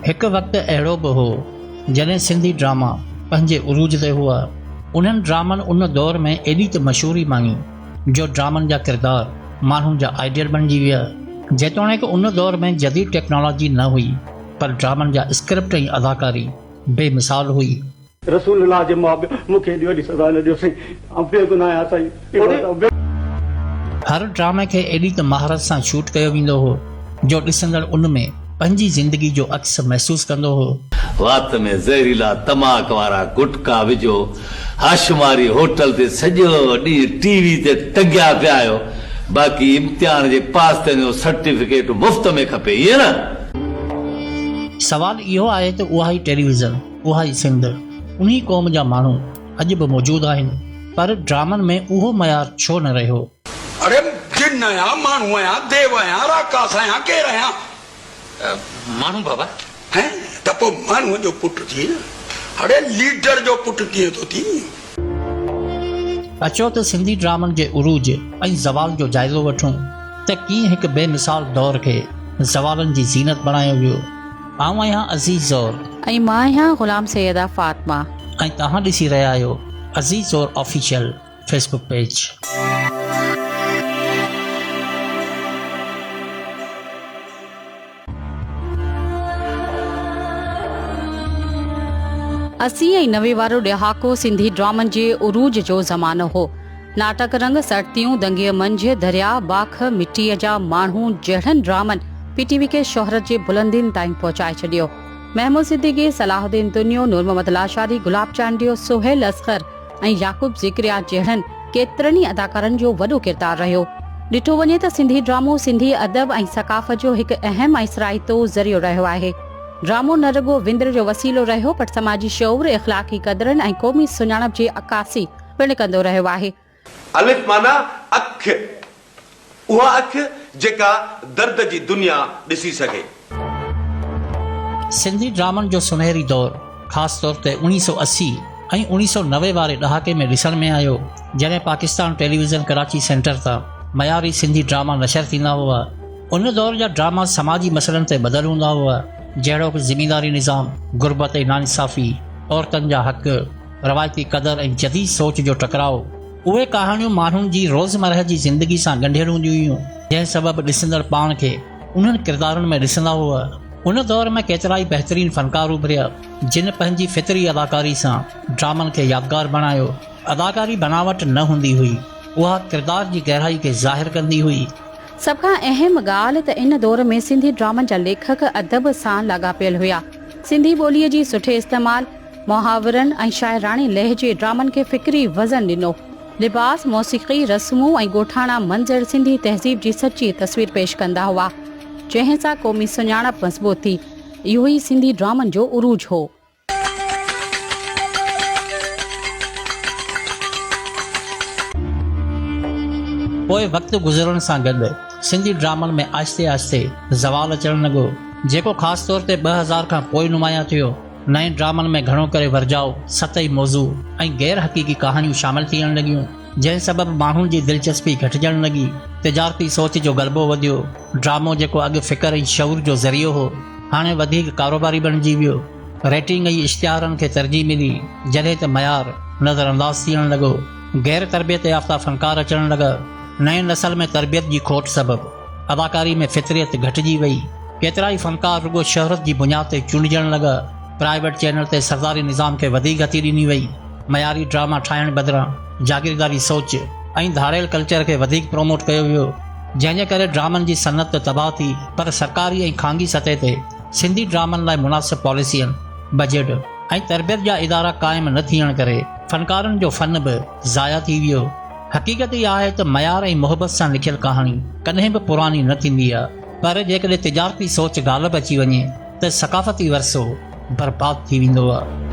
هڪ وقت اهڙو به هو جڏهن سنڌي ڊراما پنهنجي عروج تي هئا. انهن ڊرامن ان دور ۾ ايڏي ته مشهوري ماڻي جو ڊرامن جا ڪردار ماڻهن جا آئيڊيل بڻجي ويا. جيتوڻيڪ ان دور ۾ جديد ٽيڪنالاجي نه هئي پر ڊرامن جا اسڪرپٽ ۽ اداڪاري بي مثال هئي. رسول الله جي محب مون کي ايڏي وڏي سزا نه ڏيو سائين آئون بي گناهه آهيان سائين. هر ڊرامي کي ايڏي ته مهارت سان شوٽ ڪيو ويندو هو جو ڏسندڙ ان ۾ پنهنجي زندگي جو عڪس محسوس ڪندو هو. وات ۾ زهريلا تماڪ وارا گٽڪا وجهو هاشم واري هوٽل تي سڄو ڏينهن ٽي وي تي ٽنگيا پيا آهيو باقي امتحان جي پاس ٿيڻ جو سرٽيفڪيٽ مفت ۾ کپي ائين نه؟ سوال اهو آهي ته اها ئي ٽيليويزن، اها ئي سنڌ، انهي قوم جا ماڻهو اڄ به موجود آهن پر ڊرامن ۾ اهو معيار ڇو نه رهيو؟ اڙي جن آهيان، ماڻهو آهيان، ديو آهيان، راڪاس آهيان، ڪير آهيان؟ ماڻهو بابا. هين ته پوء ماڻهوء جو پٽ ٿي نه، اڙي ليڊر جو پٽ ڪيئن ٿو ٿين؟ اچو ته سنڌي ڊرامن جي عروج ۽ زوال جو جائزو وٺون ته ڪيئن هڪ بي مثال دور کي زوالن جي زينت بڻايو ويو. آئون آهيان عزيز زور. ۽ مان آهيان غلام سيده فاطمه. ۽ توهان ڏسي رهيا آهيو Aziz Zor official Facebook page. 80 ۽ 90 وارو ڏهاڪو سنڌي ڊرامن جي عروج جو زمانو هو. ناٽڪ رنگ، سرتيون، دنگيء منجهه، درياء، باک، مٽيء جا ماڻهو جهڙن ڊرامن پي ٽي وي کي شهرت جي بلندين تائين پهچائي ڇڏيو. محمود صديقي، صلاح الدين تنيو، نور محمد لاشاري، گلاب چانڊيو، سهيل اصغر ۽ يعقوب ذڪريا جهڙن ڪيترن ئي اداڪارن جو وڏو ڪردار رهيو. ڏٺو وڃي ته سنڌي ڊرامو سنڌي ادب ۽ ثقافت جو هڪ اهم ۽ اثرائتو ذريعو رهيو آهي. ڊرامو نه رڳو وندر جو وسيلو رهيو پر سماجي شعور، اخلاقي قدرن ۽ قومي سڃاڻپ جي عڪاسي پڻ ڪندو رهيو آهي. الف معنيٰ اک، اها اک جيڪا درد جي دنيا ڏسي سگهي. سنڌي ڊرامن جو سونهري دور خاص طور تي اوڻيهه سئو 80 ۽ اوڻيهه سئو 90 واري ڏهاڪي ۾ ڏسڻ ۾ آيو، جڏهن پاڪستان ٽيليويزن ڪراچي سينٽر تان معياري سنڌي ڊراما نشر ٿيندا هئا. ان دور جا ڊراما سماجي مسئلن تي ٻڌل هوندا هئا، جهڙوڪ زمينداري نظام، غربت ۽ ناانصافي، عورتن جا حق، روايتي قدر ۽ جديد سوچ جو ٽڪراء. اهي ڪهاڻيون ماڻهن جي روزمرهه جي زندگي سان ڳنڍيل هونديون هيون، جنهن سبب ڏسندڙ پاڻ کي انهن ڪردارن ۾ ڏسندا هئا. ان دور ۾ ڪيترائي بهترين فنڪار اڀريا، جن پنهنجي فطري اداڪاري سان ڊرامن کي يادگار بڻايو. اداڪاري بناوٽ نه هوندي هئي، اها ڪردار جي گهرائي کي ظاهر ڪندي هئي. سڀ کان اهم ڳالهه ته ان دور ۾ سنڌي ڊرامن جا ليکڪ ادب سان لاڳاپيل هيا. سنڌي ٻوليء جي سٺي استعمال، محاورن ۽ شاعراڻي لهجي ڊرامن کي فڪري وزن ڏنو. لباس، موسيقي، رسمون ۽ ڳوٺاڻا منظر سنڌي تهذيب جي سچي تصوير پيش ڪندا هئا، جنهن سان قومي سڃاڻپ مضبوط ٿي. اهو ئي سنڌي ڊرامن جو عروج هو. پوء وقت گذرڻ سان گڏ سنڌي ڊرامن ۾ آهستي آهستي زوال اچڻ لڳو، جيڪو خاص طور تي 2000 کان پوء نمايان ٿيو. نئين ڊرامن ۾ گهڻو ڪري ورجاء، سطحي موضوع ۽ غير حقيقي ڪهاڻيون شامل ٿيڻ لڳيون، جنهن سبب ماڻهن جي دلچسپي گهٽجڻ لڳي. تجارتي سوچ جو غلبو وڌيو. ڊرامو جيڪو اڳ فڪر ۽ شعور جو ذريعو هو، هاڻي وڌيڪ ڪاروباري بڻجي ويو. ريٽنگ ۽ اشتهارن کي ترجيح ملي، جڏهن ته معيار نظرانداز ٿيڻ لڳو. غير تربيت يافته فنڪار اچڻ لڳا. نئين نسل ۾ تربيت جي کوٽ سبب اداڪاري ۾ فطريت گهٽجي وئي. ڪيترائي فنڪار رڳو شهرت جي بنياد تي چونڊجڻ لڳا. پرائيويٽ چينل تي سرداري نظام کي وڌيڪ هٿي ڏني وئي. معياري ڊراما ٺاهڻ بدران جاگيرداري سوچ ۽ ڌاڙيل ڪلچر کي وڌيڪ پروموٽ ڪيو ويو، جنهن جي ڪري ڊرامن جي صنعت ته تباهه ٿي پر سرڪاري ۽ خانگي سطح تي سنڌي ڊرامن لاء مناسب پاليسين، بجيٽ ۽ تربيت جا ادارا قائم نه ٿيڻ ڪري فنڪارن جو فن به ضايع ٿي ويو. حقيقت اها آهي ته معيار ۽ محبت سان لکيل ڪهاڻي ڪڏهن به پراڻي نه ٿيندي آهي. پر جيڪڏهن تجارتي سوچ غالب اچي وڃي ته ثقافتي ورثو برباد ٿي ويندو آهي.